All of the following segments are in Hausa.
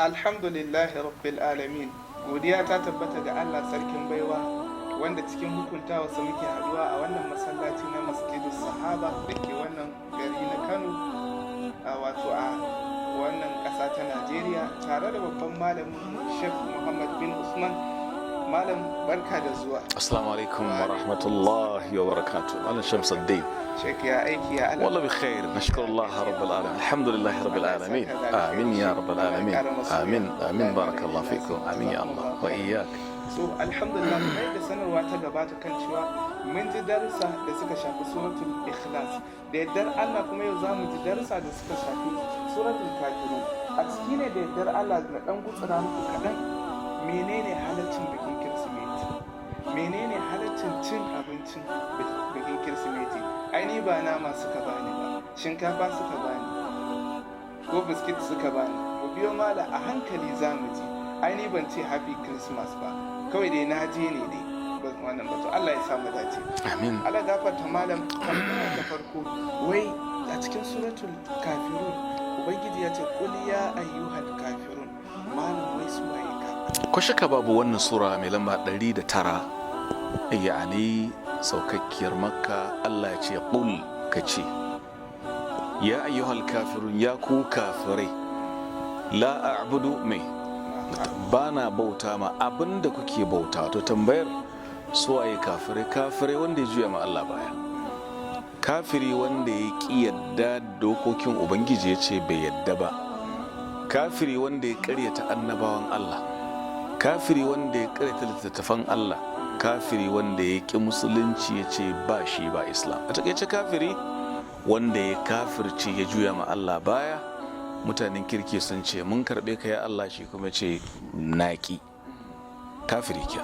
Alhamdulillahi rabbil alamin. Godiya ta tabbata ga Allah sarkin baiwa, wanda cikin hukuntawarsa muke haduwa a wannan masallaci na Masjidus Sahaba da ke wannan gari na Kano, a wato a wannan ƙasa ta Najeriya, tare da babban malamin Sheikh Muhammad bin Usman. Malam, barka da zuwa. السلام عليكم ورحمة الله وبركاته. أنا شمس الدين. Sheikh, ya aiki, ya Allah? والله بخير، نشكر الله رب العالمين، الحمد لله رب العالمين، آمين يا رب العالمين، آمين آمين، بارك الله فيكم، آمين يا الله وإياك. So alhamdulillah, kamar yadda sanarwa ta gabata kan cewa mun ji darussa da suka shafi Suratul Ikhlas, da yardar Allah kuma yau zamu ji darussa da suka shafi Suratul Kafirun. A ciki ne, da yardar Allah, na dan gutsura muku kaɗan: menene halaccin bikin Kirsimeti? Menene halaccin cin abincin bikin Kirsimeti? Ai ni ba nama suka bani ba, shinkafa suka bani ko biskit suka bani. Mu biyo malam a hankali, za mu ji. Ai ni ban ce "Happy Christmas" ba, kawai dai na je ne dai ba wannan ba. To, Allah ya samu dace. آمين. Allah gafarta malam. Tambaya ta farko: wai a cikin Suratul Kafirun, Ubangiji ya ce, "Qul ya ayyuhal kafirun." Malam, wai su waye ka Ko shakka babu, wannan sura mai lamba 109, yani saukakkiyar Makka, Allah ya ce, "Qul", ka ce, "Ya ayyuhal kafirun", ya ku kafirai, "la a'budu", mai ba na bauta ma abinda kuke bauta. To, tambayar, su waye kafirai? Kafirai wanda ya juya ma Allah baya, kafiri wanda ya ƙi yadda dokokin Ubangiji, ya ce bai yadda ba, kafiri wanda ya karyata annabawan Allah, kafiri wanda ya karyata littattafan Allah, kafiri wanda ya ƙi musulunci, ya ce ba shi ba Islam. A takaice, kafiri wanda ya kafirce, ya juya ma Allah baya. Mutanen kirki sun ce, "Mun karɓe ka, ya Allah," shi kuma ce, "Naƙi." Kafiri ke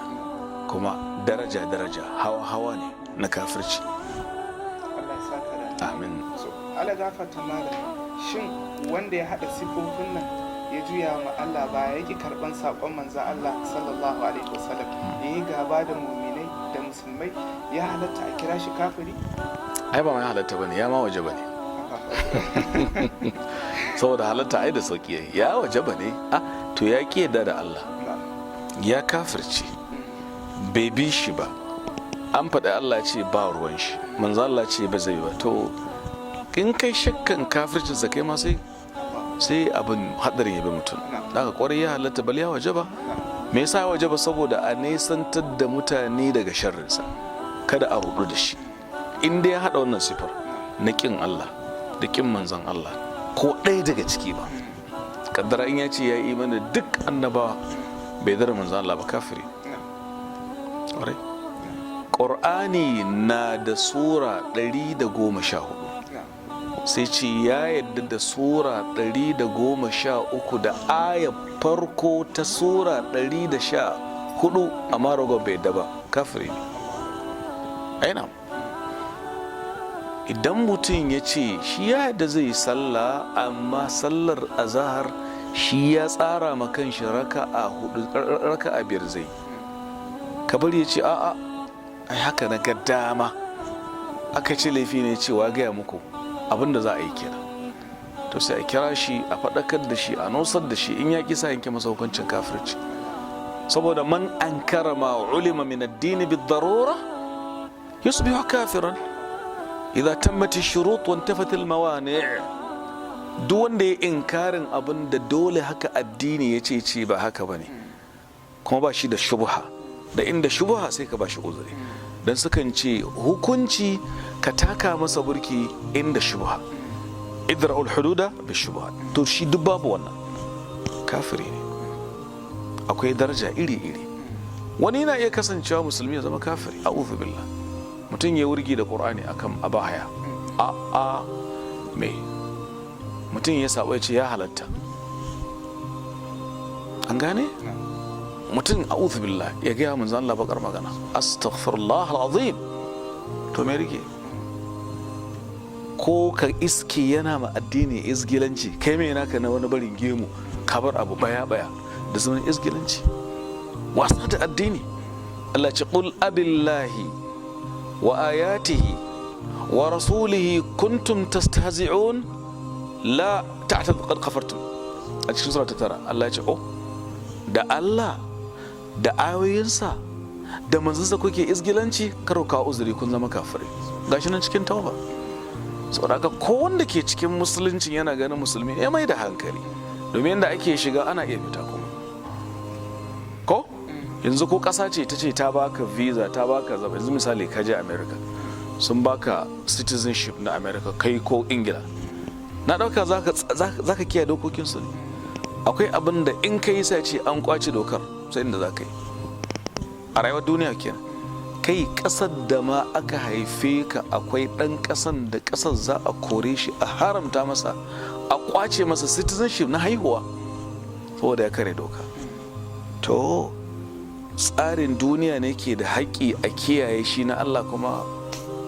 kuma daraja daraja, hawa hawa ne na kafirci. Allah ya saka da Amin. So Allah gafarta malam, shin wanda ya hada sifofin nan, ya juya ma Allah baya, yake karban sakon manzon Allah sallallahu alaihi wasallam, ya yi gaba da muminai da musulmai, ya halatta a kira shi kafiri? Ai ba mai halatta bane, ya ma waje bane, saboda halatta ai da sauki yayi. Ya waje bane. Ah, to ya ki yadda da Allah, ya kafirce, bai bi shi ba. An faɗi Allah ce ba ruwan shi, manzo Allah ce ba zai ba. To, in kai shakkan kafircin sa, kai ma sai abin hadarin ya bi mutum. Daga kwarai ya halatta, bal ya waje ba. Me yasa ya waje ba? Saboda a nesantar da mutane daga sharrinsa, kada a rudu da shi. In dai ya haɗa wannan sifar na ƙin Allah da ƙin manzon Allah, ko ɗaya daga ciki ba, kaddara in ya ce ya yi imani da duk annabawa, bai dara manzon Allah ba, kafiri. Ƙwarai. Ƙur'ani na da sura 114, sai ce ya yadda da sura 113 da aya farko ta sura 114, amma ragon bai yadda ba, kafiri ne. Aina idan mutum ya ce shi ya yadda zai yi sallah, amma sallar azahar shi ya tsara ma kanshi raka'a hudu, raka'a biyar zai, kabar ya ce, "A'a, ai haka na ga dama." Aka ce laifi ne, cewa gaya muku abin da za a yi kenan. To, sai a kira shi, a faɗakar da shi, a nusar da shi. In ya kisa, yanke masa hukuncin kafirci, saboda man ankara ma ulima min addini bid-darura yusbihu kafiran idza tammat ash-shurut wa intafat al-mawani'. Duk wanda ya inkarin abin da dole haka addini ya ce ba haka bane, kuma ba shi da shubha, da inda shubha sai ka ba shi uzuri, dan sukan ce hukunci ka taka masa burki inda shubha, idra'ul hududa bi shubha. To, shi duk babu wannan, kafiri ne. Akwai daraja iri-iri. Wani yana iya kasancewa musulmi ya zama kafiri, a'udhu billah. Mutum ya wurgi da Qur'ani akan abahaya, a me mutum ya sabo ya ce ya halatta. An gane? Mutum, a'udhu billah, ya gaya manzon Allah bakar magana, astaghfirullah alazim. To, me rike? Ko ka iske yana ma addini izgilanci, kai mai naka na wani barin gemu, ka bar abu baya baya da zaman izgilanci, wasa da addini. Allah ce, "Qul abillahi wa ayatihi wa rasulihi kuntum tastahzi'un la ta'tadiru qad kafartum." A cikin sura ta 9 Allah ya ce, "Oh, da Allah da ayoyinsa da manzansa kuke izgilanci, kar ku kawo uzuri, kun zama kafirai." Gashi nan cikin Tauba. Saboda haka, ko wanda ke cikin Musuluncin yana ganin musulmi ya mai da hankali, domin yadda ake shiga ana iya fita kuma. Ko yanzu ko ƙasa ce ta ce ta baka visa, ta baka zama, yanzu misali ka je America, sun baka citizenship na America, kai ko Ingila, na ɗauka za ka kiyaye dokokinsu ne. Akwai abin da in ka yi sai ce an kwace dokar, sai inda za ka yi a rayuwar duniya kenan. Kai, ƙasar da ma aka haife ka, akwai ɗan ƙasan da ƙasar za a kore shi, a haramta masa, a kwace masa citizenship na haihuwa saboda ya kare doka. To, tsarin duniya ne ke da haƙƙi a kiyaye shi, na Allah kuma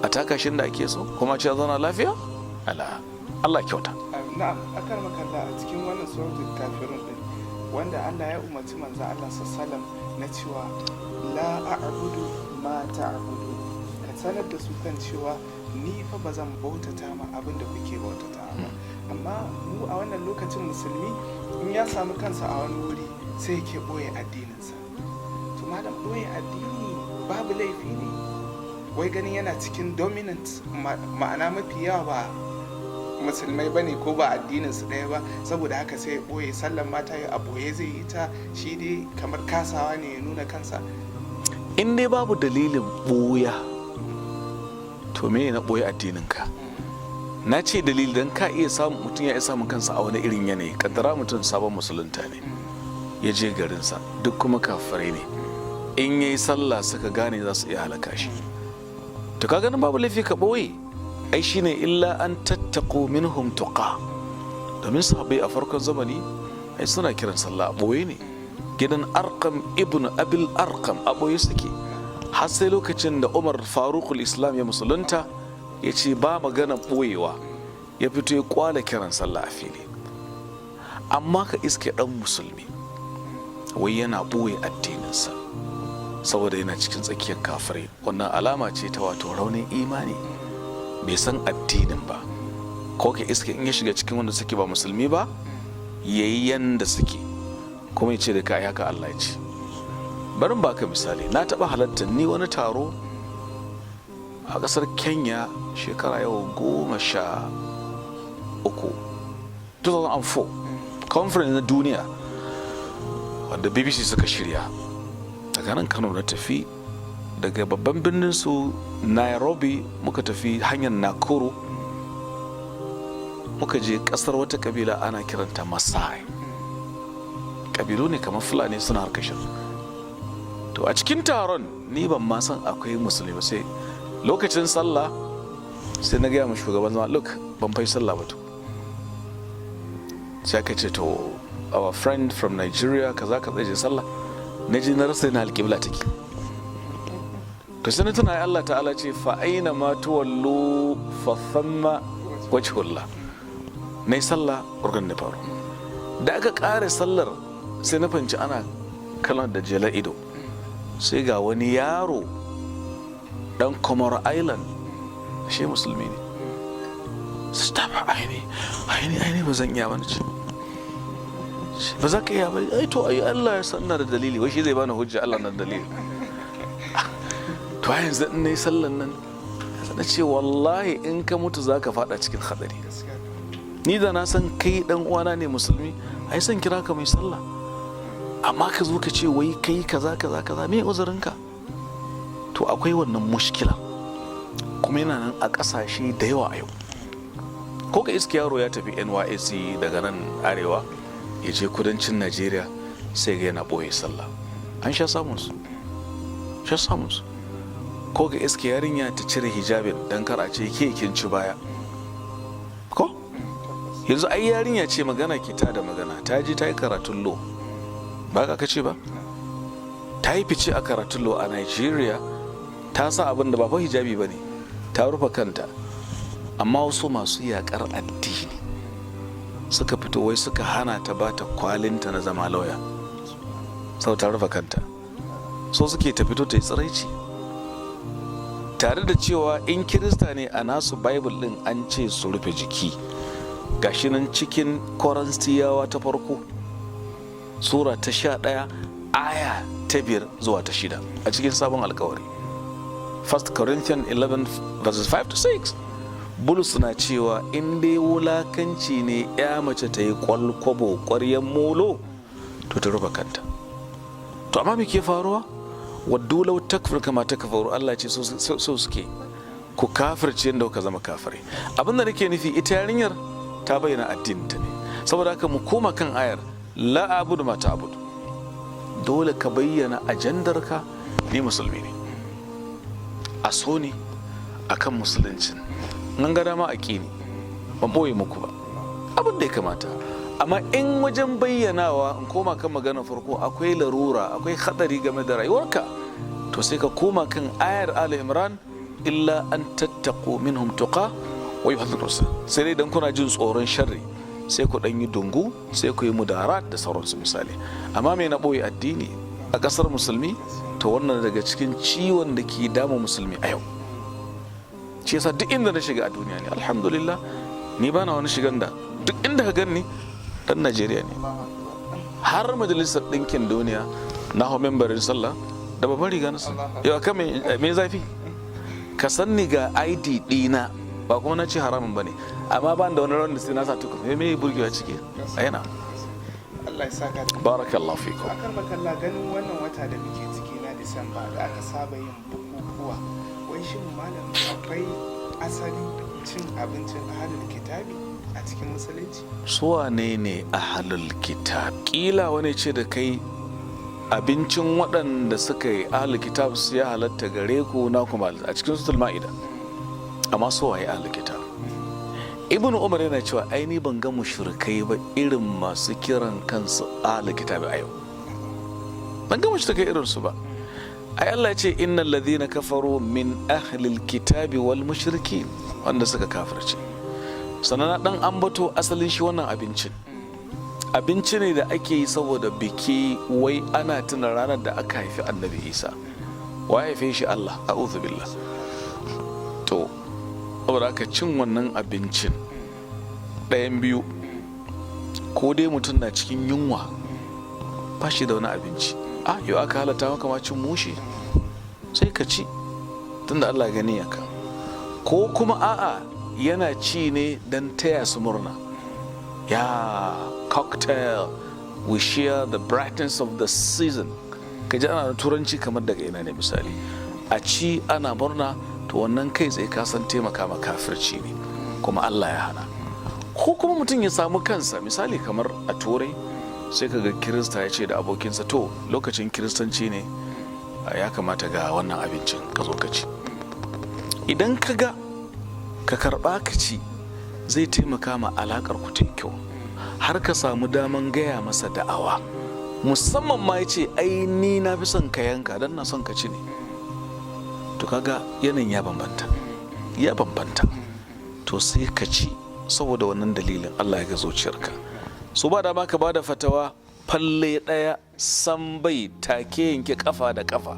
a taka shi da ake so, kuma ce zauna lafiya. Allah, Allah kyauta. Na'am, akaramakallah. A cikin wannan Suratul Kafirun din, wanda Allah ya umarci manzo Allah sallam na cewa "la a'budu ma ta'budu", ka sanar da su kan cewa ni fa ba zan bautata ma abin da kuke bautata ba. Amma mu a wannan lokacin, musulmi in ya samu kansa a wani wuri, sai yake boye addininsa. To malam, boye addini babu laifi ne? Wai ganin yana cikin dominant, ma'ana mafi yawa ba musulmai bane ko ba addinin su ɗaya ba, saboda haka sai ya ɓoye sallan mata ya a ɓoye zai yi ta, shi dai kamar kasawa ne ya nuna kansa. In dai babu dalilin ɓoya, to me na ɓoye addininka? Na ce dalili don ka iya samun mutum ya iya samun kansa a wani irin yanayi. Kaddara mutum sabon musulunta ne, ya je garinsa, duk kuma kafirai ne. In yayi sallah suka gane, za su iya halaka shi. To ka ganin babu laifi ka ɓoye. Ai shine "illa an tattaqu minhum tuqa", domin sahabbai a farkon zamani ai suna kiran sallah a ɓoye ne. Gidan Arqam ibn Abil Arqam, a ɓoye suke, har sai lokacin da Umar Faruqul Islam ya musulunta, ya ce ba magana ɓoyewa, ya fito ya kwala kiran sallah a fili. Amma ka iske ɗan musulmi wai yana ɓoye addininsa saboda yana cikin tsakiyar kafirai, wannan alama ce ta wato raunin imani, bai san addinin ba. Ko ka iske in ya shiga cikin wanda suke ba musulmi ba, yayi yanda suke, kuma ya ce da kai haka Allah ya ce. Barin baka misali. Na taɓa halarta ni wani taro a ƙasar Kenya shekara yau 13, 2004, conference na duniya wanda BBC suka shirya. Daga nan Kano na tafi, daga babban birnin su Nairobi muka tafi hanyar Nakuru, muka je kasar wata kabila ana kiranta Masai. Kabilu ne kamar Fulani, suna harkashin. To, a cikin taron ni ban ma san akwai musulmi ba, sai lokacin sallah, sai na gaya ma shugaban zama, "Look, ban fai sallah ba." To sai aka ce, "To, our friend from Nigeria kaza kaza je sallah." Na ji na rasa yana alƙibla take. To sai na tuna Allah ta'ala ce, "Fa aina ma tuwallu fa thamma wajhullah." Na yi sallah organ na faru. Da aka ƙare sallar, sai na fahimci ana kallon da jela ido. Sai ga wani yaro dan Comoro Island, shi musulmi ne. Su ta aini aini aini ba zan iya ba. Ce, "Ba za ka iya ba?" "Ai to, ai Allah ya san da dalili." Wai shi zai bani hujja Allah na dalili. To yanzu in nayi sallan nan, na ce, "Wallahi in ka mutu za ka fada cikin hadari. Ni da na san kai dan uwana ne musulmi, ai san kira ka mai sallah. Amma ka zo ka ce wai kai kaza kaza kaza, me uzurinka?" To akwai wannan mushkila, kuma yana nan a ƙasashe da yawa a yau. Ko ka iske yaro ya tafi NYSC daga nan arewa, ya je kudancin Najeriya, sai ga yana ɓoye sallah. An sha samun su, sha samun su. Ko ga iske yarinya ta cire hijabin don kar a ce ke kin ci baya. Ko yanzu ai yarinya ce, magana ke ta da magana, ta je ta yi karatun law, ba ka ce ba, ta yi fice a karatun law a Nigeria, ta sa abin da ba fa hijabi ba ne, ta rufe kanta, amma wasu masu yakar addini suka fito, wai suka hana ta, bata kwalinta na zama lauya sau ta rufe kanta. So suke ta fito ta yi tsiraici, tare da cewa in Kirista ne, a nasu Bible din an ce su rufe jiki. Gashi nan cikin Korintiyawa ta Farko. Sura ta 11, aya ta 5 zuwa ta 6 a cikin Sabon Alkawari, 1 Corinthians 11 verses 5 to 6, Bulus na cewa in dai wulakanci ne ya mace ta yi kwalkwabo kwaryan molo, to ta rufe kanta. To amma me ke faruwa? "Waddu law takfur kama takfuru." Allah ce so suke ku kafirce yadda kuka zama kafirai. Abin da nake nufi, ita yarinyar ta bayyana addinin ta ne. Saboda haka mu koma kan ayar "la a'budu ma ta'budu". Dole ka bayyana ajandarka: ni musulmi ne, a so ne akan musuluncin nan, ga dama a ƙi ni, ban ɓoye muku ba abin da ya kamata. Amma in wajen bayyanawa, in koma kan maganar farko, akwai larura, akwai hadari game da rayuwarka, to sai ka koma kan ayar Ali Imran, "illa an tattaqu minhum tuqa wa yuhadhdhiru". Sai dai dan kuna jin tsoron sharri, sai ku dan yi dungu, sai ku yi mudarat da sauransu misali. Amma me na boye addini a kasar musulmi? To wannan daga cikin ciwon da ke damu musulmi a yau. Shi yasa duk inda na shiga a duniya ne, alhamdulillah, ni bana wani shigan da duk inda ka ganni dan Najeriya ne. Har Majalisar Ɗinkin Duniya na hau membarin sallah da babban riga na. Yau kan me zafi ka san ni ga ID ɗina ba, kuma na ce haramun ba ne, amma ba da wani rawan da sai na sa tukun. Me burgewa ciki a yana? Allah ya saka da Barakallahu fikum. Akar makalla, ganin wannan wata da muke ciki na Disamba da aka saba yin bukukuwa, wai shin malam, akwai asali cin abincin ahalul kitabi a cikin musulunci? Su wane ne ahalul kitab? Kila wani ce da kai abincin waɗanda suka yi ahalul kitab su ya halatta gare ku na kuma a cikin Suratul Ma'ida. Amma su waye ahalul kitab? Ibn Umar yana cewa ai ni ban ga mushrikai ba irin masu kiran kansu ahalul kitab a yau. Ban ga mushrikai irin su ba. Ai Allah ya ce "innal ladhina kafaru min ahlil kitabi wal mushrikin", wanda suka kafirce. Sannan na dan ambato asalin shi wannan abincin, abinci ne da ake yi saboda biki, wai ana tuna ranar da aka haifi Annabi Isa. Wa haife shi? Allah, a'udhu billah. To saboda aka cin wannan abincin, ɗayan biyu: ko dai mutum na cikin yunwa, ba shi da wani abinci, a yau aka halatta maka ma cin mushi, sai ka ci tunda Allah gani ya ka, ko kuma a'a, yana ci ne don taya su murna, ya cocktail, "We share the brightness of the season." Ka ji ana turanci kamar daga ina ne misali, a ci ana murna. To wannan kai tsaye ka san taimaka ma kafirci ne, kuma Allah ya hana. Ko kuma mutum ya samu kansa misali kamar a Turai, sai ka ga Kirista ya ce da abokinsa, "To lokacin Kiristanci ne, ya kamata ga wannan abincin ka zo ka ci." Idan ka ga ka karba ka ci, zai taimaka ma alakar ku ta kyau, har ka samu daman gaya masa da'awa. Musamman ma ya ce, "Ai ni na fi son ka yanka don na son ka ci ne." To kaga yanayin ya bambanta, ya bambanta. To sai ka ci saboda wannan dalilin. Allah ya ga zuciyarka. So ba dama ka bada fatawa falle ɗaya san bai take yanke kafa da kafa,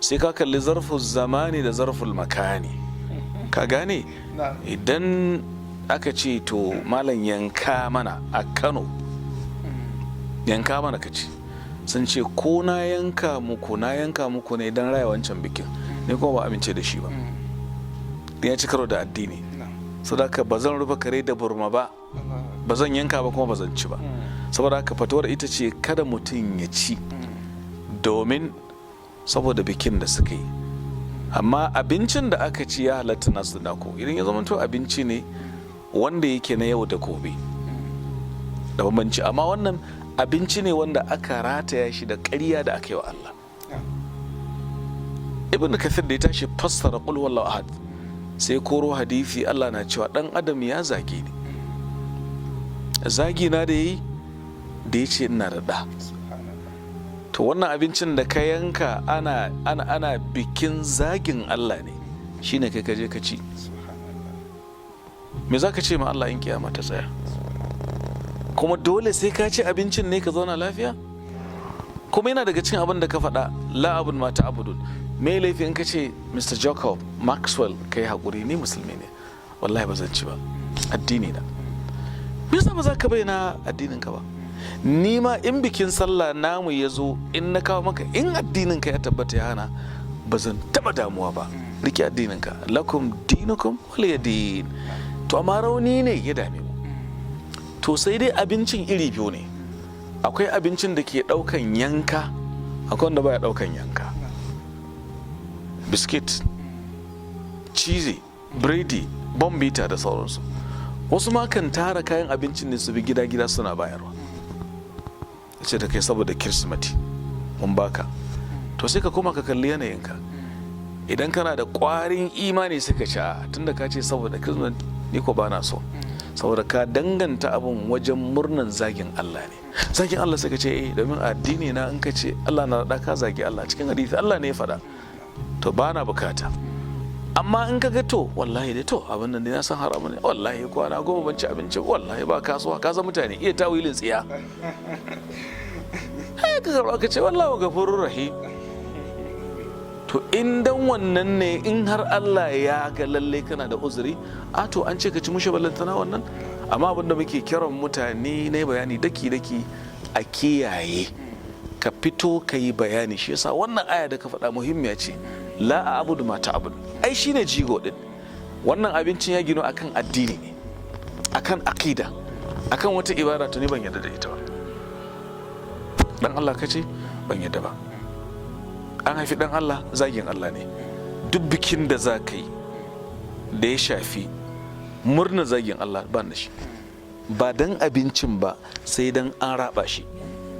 sai ka kalli zarful zamani da zarful makani. Ka gane? Idan aka ce, "To malam, yanka mana a Kano, yanka mana ka ci," sun ce ko na yanka muku, na yanka muku ne don raya wancan bikin ne, kuma ba amince da shi ba, ya ci karo da addini. Saboda ba zan rufe kare da burma ba, ba zan yanka ba kuma ba zan ci ba. Saboda haka fatawar ita ce kada mutum ya ci domin saboda bikin da suka yi. Amma abincin da aka ci ya halatta nasu da naku, idan ya zamanto abinci ne wanda yake na yau da gobe, da bambanci. Amma wannan abinci ne wanda aka rataya shi da ƙarya da aka yi wa Allah. Ibn Kathir da ya tashi fassara "qul huwallahu ahad", sai koro hadisi, Allah na cewa dan adam ya zage ni, zagi na da yayi da ya ce ina da ɗa. To wannan abincin da ka yanka ana bikin zagin Allah ne, shine kai ka je ka ci. Me za ka ce ma Allah in kiyama ta tsaya? Kuma dole sai ka ci abincin ne ka zauna lafiya? Kuma yana daga cikin abin da ka faɗa, "la a'budu ma ta'budun". Me laifi in ka ce, "Mr Jacob Maxwell, ka yi haƙuri, ni musulmi ne, wallahi ba zan ci ba, addini na"? Me yasa ba za ka bayyana addinin ka ba? Ni ma in bikin sallah namu ya zo, in na kawo maka, in addinin ka ya tabbata ya hana, ba zan taba damuwa ba. Rike addinin ka, lakum dinukum waliya din. To amma rauni ne ya dame mu. To sai dai abincin iri biyu ne: akwai abincin da ke daukan yanka, akwai wanda baya daukan yanka. Biskit, cheese, biredi, Bournvita da sauransu. Wasu ma kan tara kayan abincin ne su bi gida-gida suna bayarwa, ce da kai saboda Kirsimati mun baka. To sai ka koma ka kalli yanayinka. Idan kana da ƙwarin imani, suka ci a tunda ka ce saboda Kirsimati, ni ko bana so, saboda ka danganta abin wajen murnan zagin Allah ne. Zagin Allah, suka ce eh, domin addini na in ka ce Allah na da ka zagi Allah, cikin hadisi Allah ne ya faɗa, to bana bukata. Amma in ka ga to wallahi dai, to abin nan dai na san haramu ne, wallahi kwana 10 ban ci abinci, wallahi ba kasuwa, ka san mutane iya tawilin tsiya, ai ka karɓa ka ce wallahu gafurur rahim. To in dan wannan ne, in har Allah ya ga lalle kana da uzuri, a to an ce ka ci mushe, ballantana wannan. Amma abin da muke kiran mutane ne, bayani daki daki, a kiyaye, ka fito ka yi bayani. Shi yasa wannan aya da ka faɗa muhimmiya ce, la a'budu ma ta'budu, ai shine jigo din. Wannan abincin ya gino akan addini ne, akan aqida, akan wata ibada. To ni ban yarda da ita ba. Dan Allah kace, ban yarda ba. An haifi dan Allah, zagin Allah ne. Duk bikin da za ka yi da ya shafi murna zagin Allah, ba da shi, ba dan abincin ba, sai dan an raba shi.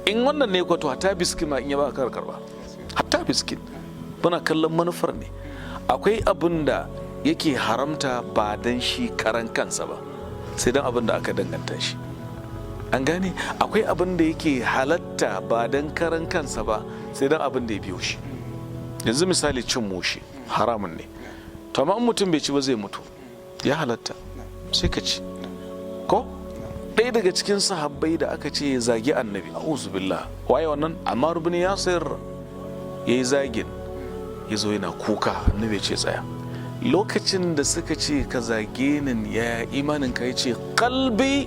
In wannan ne kwato, hatta biskin ma in ya ba ka karba, hatta biskin muna kallon manufar ne. Akwai abin da yake haramta ba dan shi karan kansa ba, sai dan abin da aka danganta shi. An gane? Akwai abin da yake halatta ba dan karan kansa ba, sai dan abin da ya biyo shi. Yanzu misali, cin mushe haramun ne. To amma in mutum bai ci ba zai mutu, ya halatta, sai ka ci. Ko ɗaya daga cikin sahabbai da aka ce ya zagi Annabi, a'udhu billah, waye wannan? Ammar ibn Yasir. Yayi zagin, ya zo yana kuka. Annabi ya ce, "Tsaya, lokacin da suka ce ka zage ni, ya imanin ka?" Ya ce, "Qalbi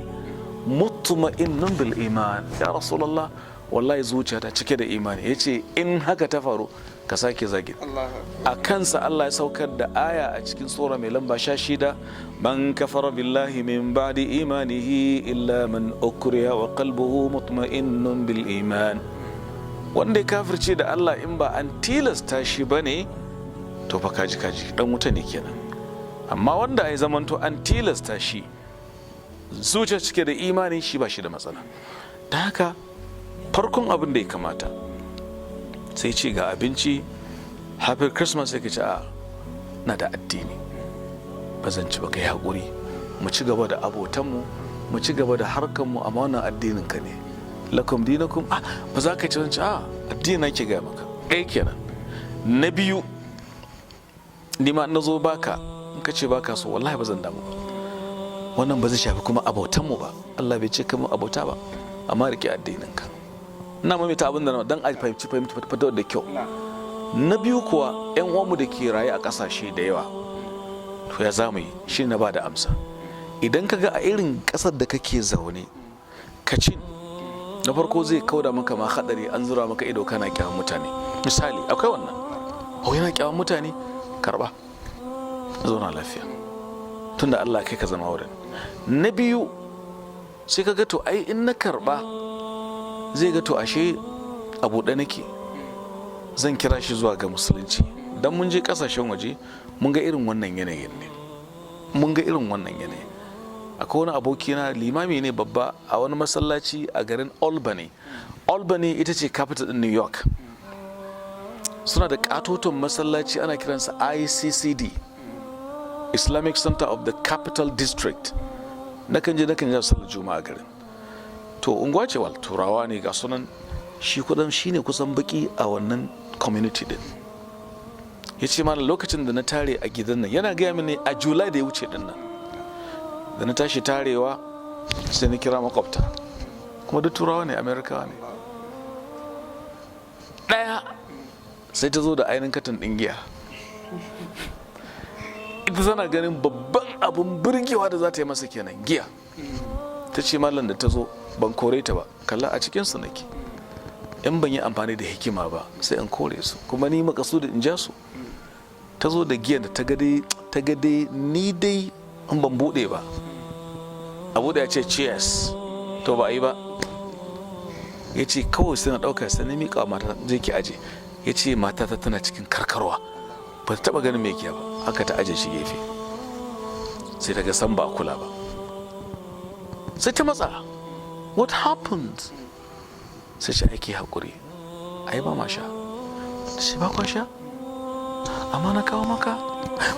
mutma'innun bil iman, ya Rasulullah, wallahi zuciyata cike da imani." Ya ce, "In haka ta faru, ka sake zagin." A kansa Allah ya saukar da aya a cikin sura mai lamba 16, man kafara billahi min ba'di imanihi illa man ukriha wa qalbuhu mutma'innun bil iman. Wanda ya kafirce da Allah, in ba an tilasta shi bane, to fa kaji kaji, dan wuta ne kenan. Amma wanda ya zamanto an tilasta shi, zuciya cike da imani, shi ba shi da matsala. Ta haka farkon abin da ya kamata, sai ce ga abinci, "Happy Christmas," sai ka ce, "A na da addini, ba zan ci ba, ka yi haƙuri, mu ci gaba da abotanmu, mu ci gaba da harkanmu, amma wannan addinin ka ne, lakum dinakum." Ah, ba za ka ci wancan, a addini na ke gaya maka. Ɗaya kenan. Na biyu, ni ma na zo baka, in ka ce baka so, wallahi ba zan damu ba. Wannan ba zai shafi kuma abotanmu ba. Allah bai ce kamar abota ba, amma rike addinin ka. Ina maimaita abin da dan a fahimci fitowar da kyau. Na biyu kuwa, yan uwanmu da ke raye a kasashe da yawa, to ya zamu yi? Shi na ba da amsa. Idan ka ga a irin kasar da kake zaune, ka ci, na farko zai kauda maka ma hadari an zura maka ido kana kyawan mutane. Misali, akwai wannan, oh, yana kyawan mutane, karba, zauna lafiya, tunda Allah kai ka zama wurin. Na biyu, sai ka ga to ai in na karba, zai ga to ashe a buɗe nake, zan kira shi zuwa ga musulunci. Dan mun je kasashen waje, mun ga irin wannan yanayin ne, mun ga irin wannan yanayin. Akwai wani abokina, limami ne babba a wani masallaci a garin Albany. Albany ita ce capital din New York. Suna da katoton masallaci, ana kiransa ICCD, Islamic Center of the Capital District. Nakan je sallar Juma'a garin. To unguwa ce wal Turawa ne ga sunan. Shi kudan shine kusan baki a wannan community din. Ya ce mana, lokacin da na tare a gidan nan, yana gaya mini a July da ya wuce din nan, da na tashi tarewa sai na kira makwabta, kuma duk Turawa ne, Amerikawa ne. Ɗaya sai ta zo da ainihin katon ɗin giya. Ita tana ganin babban abun burgewa da za ta yi masa kenan, giya. Ta Ta ce, "Malam, da ta zo ban kore ta ba. Kalla, a cikin su nake. In ban yi amfani da hikima ba, sai in kore su, kuma ni makasudi in ja su." Ta zo da giyan da ta ga dai ni dai in ban bude ba, a bude ya ce cheers, to ba a yi ba. Ya ce kawai sai na ɗauka, sai na miƙa wa mata, "Je ki aje." Ya ce matata tana cikin karkarwa, ba ta taɓa ganin mai giya ba. Haka ta aje shi gefe, sai ta ga san ba a kula ba, sai ta matsa, "What happened?" Sai ce, "Aiki haƙuri, ai ba ma sha." Ta ce, "Ba kwa sha, amma na kawo maka."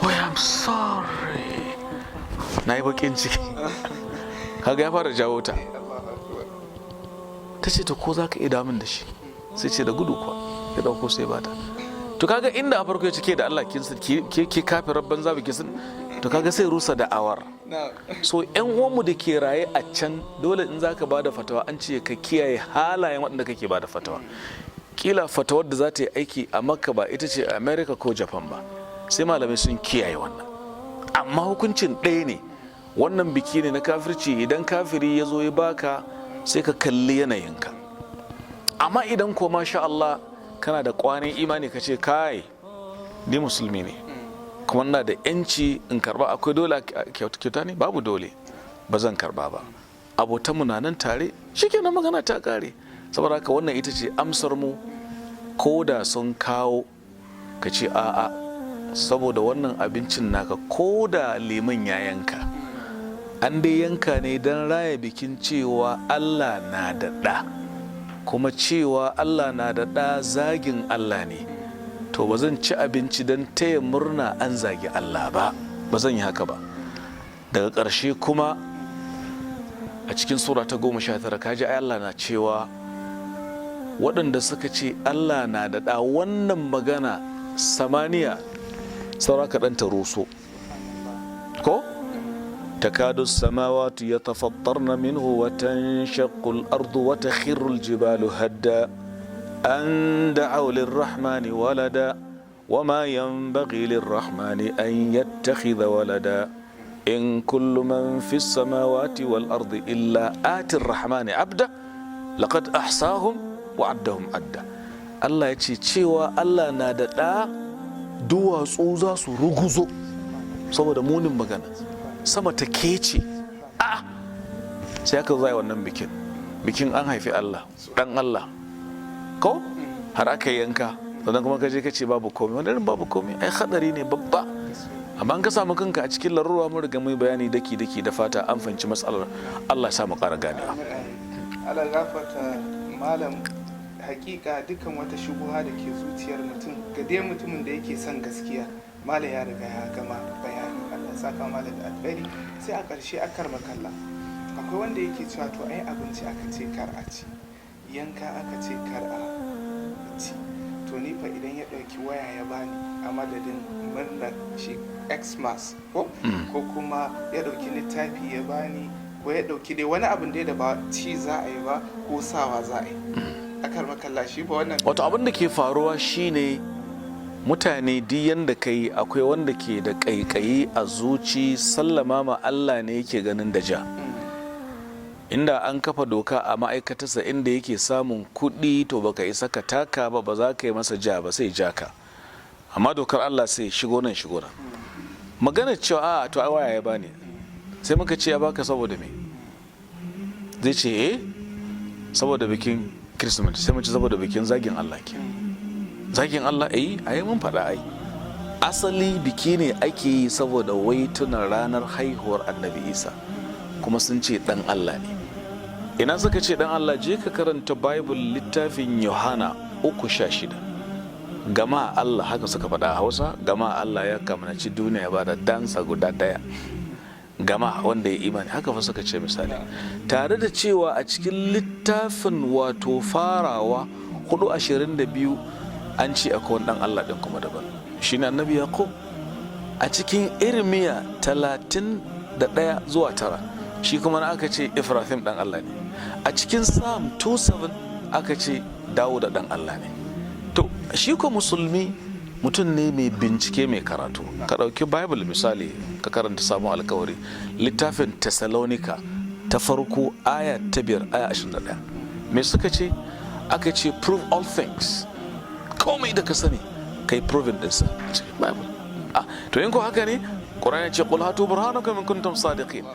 "Oh, I'm sorry, na yi bakin ciki." Kaga ya fara jawo ta. Allahu akbar. Ta ce, "To, ko za ka iya damun da shi?" Sai ce, "Da gudu kuwa." Ya dauko sai bata. To kaga inda a farko ya cike da Allah, kin san ke kafirar banza, baki san, to kaga sai rusa da'awar. So yan uwanmu da ke raye a can, dole in zaka bada fatawa, an ce ka kiyaye halayen waɗanda kake bada fatawa. Kila fatawar da za ta yi aiki a Makka ba ita ce a America ko Japan ba, sai malamai sun kiyaye wannan. Amma hukuncin ɗaya ne: wannan biki ne na kafirci. Idan kafiri ya zo ya baka, sai ka kalli yanayinka. Amma idan ko masha Allah kana da kwanin imani, ka ce, "Kai, ni musulmi ne kuma ina da yanci in karba. Akwai dole a kyauta ne? Babu dole, ba zan karba ba. Abotanmu na nan tare." Shikenan, magana ta kare. Saboda haka wannan ita ce amsar mu. Ko da sun kawo, ka ce a'a, saboda wannan abincin naka, ko da liman ya yanka, an dai yanka ne don raya bikin cewa Allah na da ɗa, kuma cewa Allah na da ɗa zagin Allah ne. To ba zan ci abinci don taya murna an zagi Allah ba, ba zan yi haka ba. Daga ƙarshe kuma, a cikin sura ta 19, kaji ai Allah na cewa waɗanda suka ce Allah na da ɗa, wannan magana samaniya saura kaɗan ta ruso ko. تكاد السماوات يتفطرن منه وتنشق الأرض وتخر الجبال هدا أن دعوا للرحمن ولدا وما ينبغي للرحمن أن يتخذ ولدا إن كل من في السماوات والأرض إلا آتي الرحمن عبدا لقد أحصاهم وعدهم عدا. Allah ya ce cewa Allah na da ɗa, duwatsu za su ruguzo saboda munin magana, sama ta kece. A sai aka zai wannan bikin an haifi Allah, dan Allah, ko har aka yanka, sannan kuma ka je ka ce babu komai. Wani irin babu komai? Ai hadari ne babba. Amma an ka samu kanka a cikin larura, mun riga mun bayani daki daki, da fata an fahimci matsalar. Allah ya sa mu ƙara ganewa. Allah gafarta malam. Hakika dukkan wata shubuha da ke zuciyar mutum, ga dai mutumin da yake son gaskiya, malam ya riga ya gama bayani. Allah saka malam da alkhairi. Sai a ƙarshe, akar makalla, akwai wanda yake cewa, to ai abinci aka ce kar a ci, yanka aka ce kar a ci, to ni fa idan ya ɗauki waya ya bani a madadin murnar shi Xmas, ko kuma ya ɗauki littafi ya bani, ko ya ɗauki dai wani abin dai da ba ci za a yi ba ko sawa za a yi, akar makalla, shi ba wannan? Wato abin da ke faruwa shine, mutane duk yanda ka yi, akwai wanda ke da ƙaiƙayi a zuci, sallama ma Allah ne yake ganin da ja. Inda an kafa doka a ma'aikatarsa inda yake samun kuɗi, to baka isa ka taka ba, ba za ka yi masa ja ba, sai ja ka. Amma dokar Allah sai shigo nan, shigo nan. Magana cewa a to ai waya ya bani, sai muka ce, ya baka saboda me? Zai ce, "Eh, saboda bikin Kirsimeti." Sai mu ce, saboda bikin zagin Allah ke. Zagin Allah? Eh, ai mun faɗa, ai asali biki ne ake yi saboda wai tuna ranar haihuwar Annabi Isa, kuma sun ce dan Allah ne. Ina suka ce dan Allah? Je ka karanta Bible, littafin Yohana 3:16. Gama Allah, haka suka faɗa a Hausa, gama Allah ya kamnaci duniya ba da dansa guda ɗaya, gama wanda ya imani, haka fa suka ce misali. Tare da cewa a cikin littafin wato Farawa 4:22 an ce akwai wani dan Allah din kuma daban, shine Annabi Yaqub. A cikin Irmiya 31 zuwa 9, shi kuma na aka ce Ifrahim dan Allah ne. A cikin Psalm 27 aka ce Dawuda dan Allah ne. To shi ko musulmi mutum ne mai bincike, mai karatu. Ka ɗauki Bible misali, ka karanta Sabon Alkawari, littafin Thessalonica. Ta farko, aya ta 5, aya 21. Me suka ce? Aka ce, "Prove all things." Komai da ka sani, kai proving ɗinsa a cikin Bible. Ah, to in ko haka ne, Qur'ani ya ce, "Qul hatu burhanakum in kuntum sadiqin."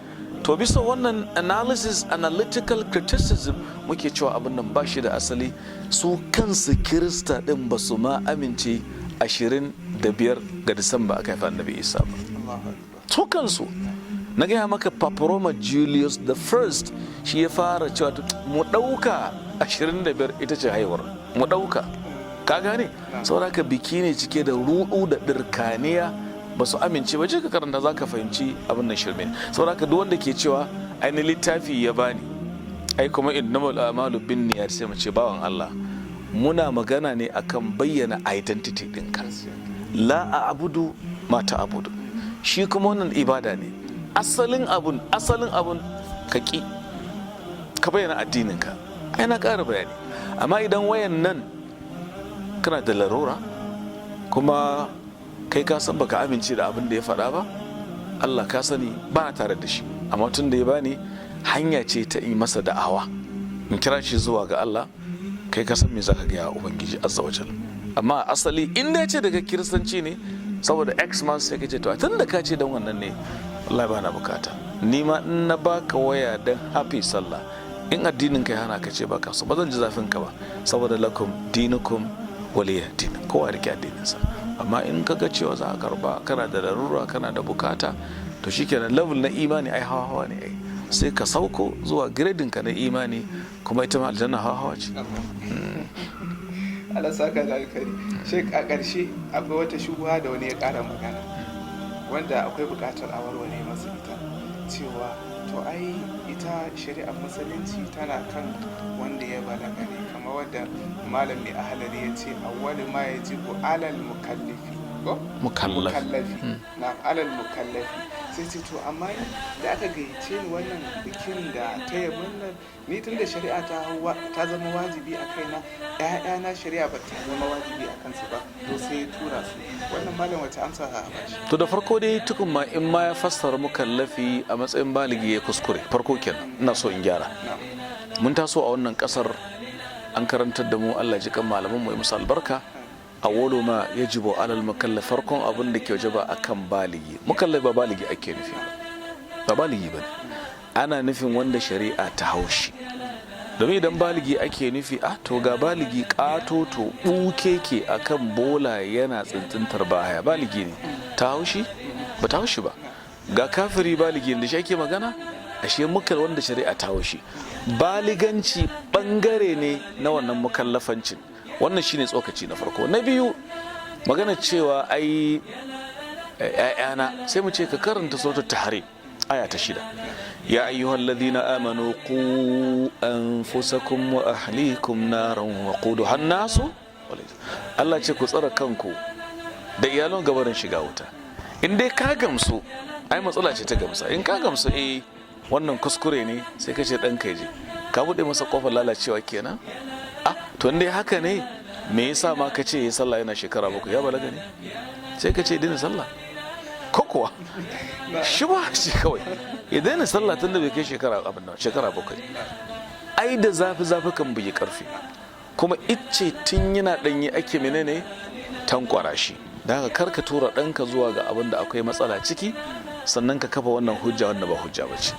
To bisa wannan analysis, analytical criticism, muke cewa abin nan ba shi da asali. Su kansu Kirista din ba su ma amince 25 ga Disamba aka haifa Annabi Isa ba. Allahu akbar. Su kansu, na gaya maka, Paparoma Julius the First shi ya fara cewa to, mu ɗauka 25 ita ce haihuwar, mu ɗauka. Ka gane? Saboda haka biki ne cike da rudu da ɗirkaniya. Ba su amince ba. Je ka karanta, za ka fahimci abin nan shirme ne. Saboda haka duk wanda ke cewa ainihin littafi ya bani, ai kuma innamal a'malu bin niyyat, sai mu ce, bawan Allah, muna magana ne akan bayyana identity ɗinka. La a'budu ma ta'budu. Shi kuma wannan ibada ne. Asalin abun ka ki ka bayyana addininka. Ai na ƙara bayani. Amma idan wayan nan kana da larura, kuma kai ka san baka amince da abin da ya faɗa ba, Allah ka sani ba na tare da shi, amma tun da ya bani, hanya ce ta yi masa da'awa, in kira shi zuwa ga Allah, kai ka san me zaka gaya wa Ubangiji azza wa jalla. Amma asali in da ce daga Kiristanci ne saboda Xmas, sai ka ce, to, tun da ka ce don wannan ne, wallahi ba na bukata. Ni ma in na baka waya don happy Sallah, in addinin ka ya hana, ka ce baka so, ba zan ji zafin ka ba, saboda lakum dinukum waliya din, kowa rike addininsa. Amma in ka ga cewa za a karba, kana da larura, kana da bukata, to shikenan. Level na imani ai hawa hawa ne. Ai sai ka sauko zuwa grading ka na imani. Kuma ita ma aljanna hawa hawa ce. Allah saka da alkhairi, Sheik. A ƙarshe, akwai wata shubuha da wani ya ƙara magana wanda akwai buƙatar a warware masa ita, cewa to ai ita shari'ar Musulunci tana kan wanda ya balaga ne, kamar wadda Malam Mai Ahalari ya ce, awwalu ma yajibu alal mukallifi, ko? Mukallafi. Mukallafi na alal mukallafi. Sai ce, to, amma da aka gayyace ni wannan bikin da taya murnar, ni tun da shari'a ta zama wajibi a kaina, ƴaƴana shari'a ba ta zama wajibi a kansu ba, to sai ya tura su. Wannan malam, wace amsa za a bashi? To, da farko dai tukun ma, in ma ya fassara mukallafi a matsayin baligi, ya kuskure. Farko kenan, ina so in gyara. Mun taso a wannan kasar, an karantar da mu, Allah ji kan malaman mu, ya musu albarka, awwalu ma yajibu alal mukallaf, farkon abin da ke wajaba akan baligi. Mukallaf ba baligi ake nufi ba, ba baligi bane. Ana nufin wanda shari'a ta haushi. Domin idan baligi ake nufi, ah, to ga baligi ƙato to ɓuke ke akan bola yana tsintsintar baya, baligi ne? Ta haushi? Ba ta haushi ba. Ga kafiri baligi da shi ake magana? Ashe mukal wanda shari'a ta haushi. Baliganci bangare ne na wannan mukallafancin. Wannan shine tsokaci na farko. Na biyu, magana cewa ai ‘ya'yana, sai mu ce ka karanta Suratul Tahrim, aya ta 6: ya ayyuhal ladhina amanu qu anfusakum wa ahlikum naran waquduha an-nasu. Allah ce ku tsara kanku da iyalan gabarin shiga wuta. In dai ka gamsu, ai matsala ce ta gamsa. In ka gamsu, eh, wannan kuskure ne, sai ka ce ɗanka je, ka buɗe masa kofar lalacewa kenan. Ah, to, in dai haka ne, me yasa ma ka ce ya sallah yana shekara 7? Ya balaga ne? Sai ka ce daina sallah, ko kuwa shi ba shi kawai ya daina sallah tun da bai kai shekara abin nan, shekara 7? Ai da zafi zafi kan bugi karfi. Kuma icce tun yana ɗanye ake menene, tankwara shi. Da haka kar ka tura ɗanka zuwa ga abin da akwai matsala ciki, sannan ka kafa wannan hujja wanda ba hujja ba ce.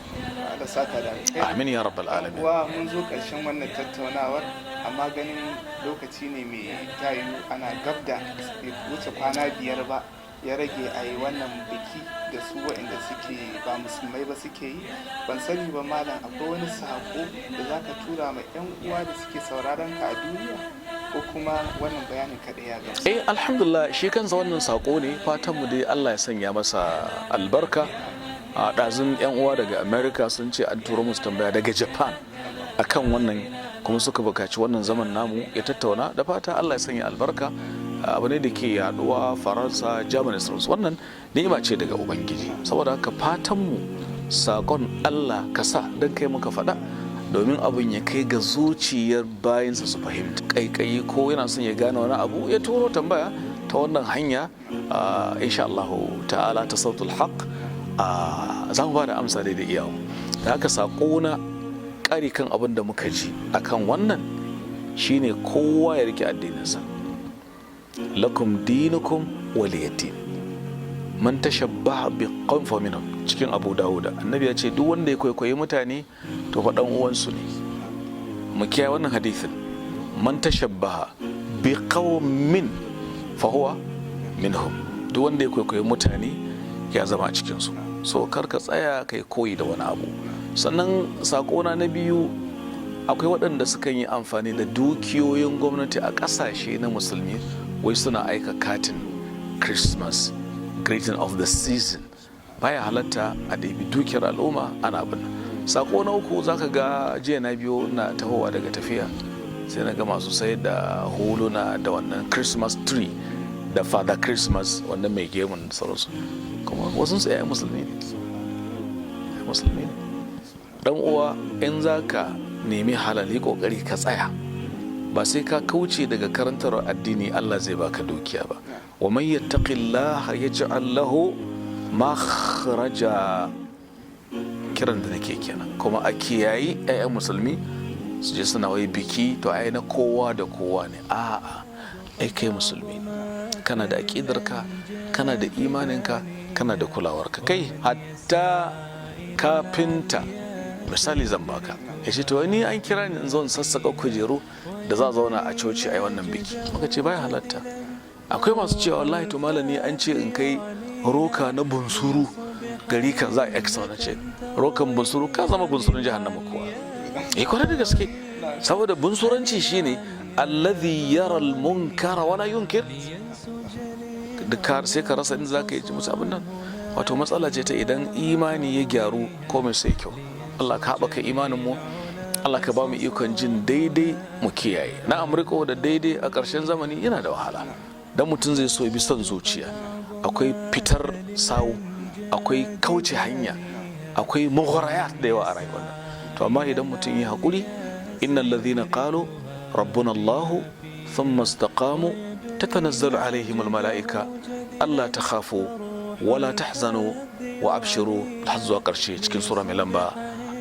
Allah saka da alkhairi. Amin ya rabbal alamin. Wa mun zo ƙarshen wannan tattaunawar, amma ganin lokaci ne mai tayu, ana gab da bai wuce kwana 5 ba ya rage a yi wannan biki da su waɗanda suke ba Musulmai ba suke yi. Ban sani ba, malam, akwai wani saƙo da za ka tura ma 'yan uwa da suke sauraron ka a duniya, ko kuma wannan bayanin kaɗai ya gamsu? Eh, alhamdulillah, shi kansa wannan sako ne. Fatan mu dai Allah ya sanya masa albarka. A ɗazun yan uwa daga America sun ce an turo musu tambaya daga Japan akan wannan, kuma suka bukaci wannan zaman namu ya tattauna. Da fata Allah ya sanya albarka. Abu ne da ke yaduwa Faransa, Germany, sauransu. Wannan ni'ima ce daga Ubangiji. Saboda haka fatan mu, sakon Allah ka sa don kai muka faɗa, domin abin ya kai ga zuciyar bayansa su fahimta. Kaikayi ko yana son ya gane wani abu, ya turo tambaya ta wannan hanya, insha Allah ta'ala, ta Sautul Haq, za mu ba da amsa daidai iyawu. Da haka saƙo na ƙari kan abin da muka ji akan wannan shine kowa ya rike addininsa. Lakum dinukum waliyad din. Man tashabbaha bi qawmin fa minhum, cikin Abu Dawud, Annabi ya ce duk wanda ya kwaikwayi mutane, to fa dan uwansu ne. Mu kiyaye wannan hadithin: man tashabbaha bi qaumin fa huwa minhum. Duk wanda ya kwaikwayi mutane ya zama a cikin su. So kar ka tsaya kai koyi da wani abu. Sannan sakona na biyu, akwai waɗanda sukan yi amfani da dukiyoyin gwamnati a ƙasashe na Musulmi, wai suna aika katin Christmas, greeting of the season. Baya halatta a ɗabi dukiyar al'umma ana abin. Sako na uku, zaka ga jiya na biyo na tahowa daga tafiya, sai na ga masu sayar da huluna da wannan Christmas tree da Father Christmas, wannan mai gemun da sauransu, kuma wasu su yayin Musulmi ne, Musulmi ne. Dan uwa, in za ka nemi halali, kokari ka tsaya, ba sai ka kauce daga karantar addini Allah zai baka dukiya ba. Wa man yattaqillaha yaj'al lahu makhraja. Kiran da nake kenan. Kuma a kiyayi 'ya'yan Musulmi su je suna wai biki, to ai na kowa da kowa ne. A'a, ai kai Musulmi ne, kana da aƙidarka, kana da imaninka, kana da kulawarka. Kai hatta kafinta, misali zan baka, ya ce to ni an kira ni in zo in sassaka kujeru da za a zauna a coci a yi wannan biki. Muka ce baya halatta. Akwai masu cewa wallahi to malami, an ce in kai roka na bunsuru gari ka za a exa. Na ce rokan bunsuru, ka zama bunsurun jahannama kuwa. Eh, kwarai da gaske, saboda bunsuranci shine alladhi yara al-munkara wala yunkir. Duk sai ka rasa inda zaka yi musu abin nan. Wato matsala ce ta idan imani ya gyaru, komai sai kyau. Allah ka haɓaka imanin mu, Allah ka ba mu ikon jin daidai mu kiyaye. Na Amurka da daidai a ƙarshen zamani yana da wahala, dan mutum zai so bi son zuciya. Akwai fitar sawu, akwai kauce hanya, akwai mughrayat da yawa a rayuwar nan. To amma idan mutum ya haƙuri, innal ladhina qalu rabbuna Allah thumma istaqamu tatanazzalu alaihim al mala'ika alla takhafu wala tahzanu wa abshiru, har zuwa ƙarshe cikin sura mai lamba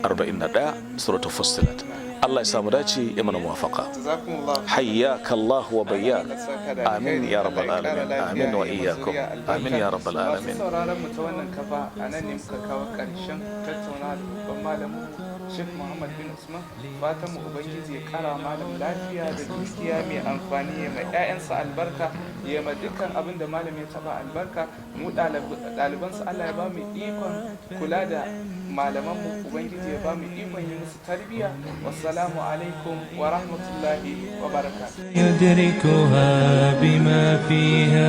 41, Suratul Fussilat. Allah ya samu dace, ya mana muwafaqa. Jazakumullah. Hayyaka Allah wa bayyak. Allah saka da Amin alkhairi. ya rabbal Allah ya ƙara alamin. lafiya, Amin wa ya yi ma iyyakum. zuriya albarka. Amin ya rabbal alamin. Masu sauraron mu ta wannan kafa, a nan ne muka kawo ƙarshen tattaunawa da babban malamin Sheikh Muhammad bin Usman. Fatan mu Ubangiji ya ƙara wa malam lafiya da dukiya mai amfani, ya mai 'ya'yansa albarka, ya ma dukkan abin da malam ya taba albarka. Mu ɗalibansa, Allah ya ba mu ikon kula da malamanmu, Ubangiji ya ba mu ikon yi musu tarbiyya. Wassalamu alaikum wa rahmatullahi wa barakatuh. يدركها بما فيها.